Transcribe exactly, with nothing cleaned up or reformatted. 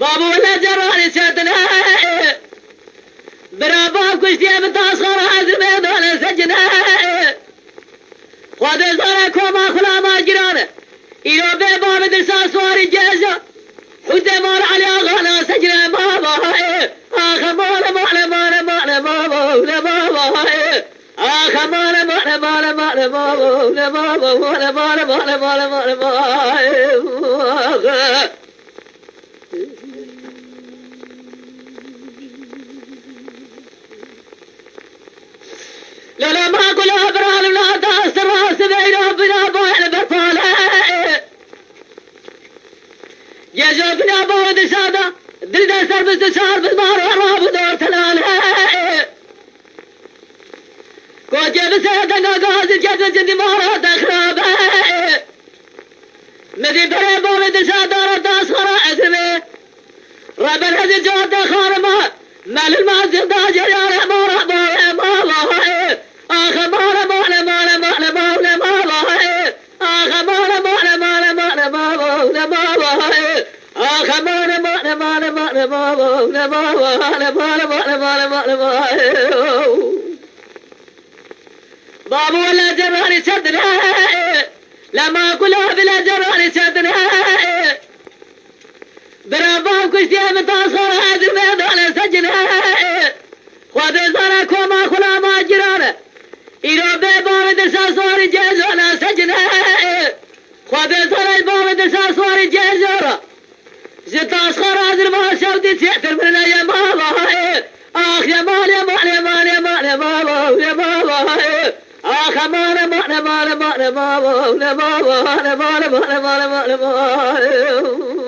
Babo wele cerranê çetine. Bira bav kuştiye min tasxara ez mê dane secine. Xwedê zane koma xulama girane. Îro bê bavê dirsa suarî geza. Hûte mal Elî Axa na secine baba. Axe male male male male baba. Ne baba. Axe male male male male baba. Ne baba. Male male male male male male male. Axe. Lala ma gula bral la da sra sibeyra bina boyne berpale. Gece bina boyne dışarıda dil de serbest dışarı biz mara rabu dört helale. Koçê bi ser denga gazî kete cindî mara te xirabe. Min dî berê bavê dişa dara tasxara ezimê. Reben hezî cihate xanima. Melil ma zî da ceriyane mara bavê mala. Axe mala mala mala mala mala mala. Axe mala mala mala mala mala mala. Axe mala mala mala mala mala mala. Axe mala mala mala mala mala mala. Babo wele cerranê çetine. Lema gula bile cerranê çetine. Bira bav kuştiye min tasxara ez mê dane secine. Xwedê zane koma xulama girane. Îro bê bavê dirsa suarî geza na secine. Xwedê zane bavê dirsa suarî geza ra. Ji tasxara zirma şewtî çêtir min e yema vahaê. Ax yema yema yema yema yema vahaê. Ax yema yema yema yema yema vahaê.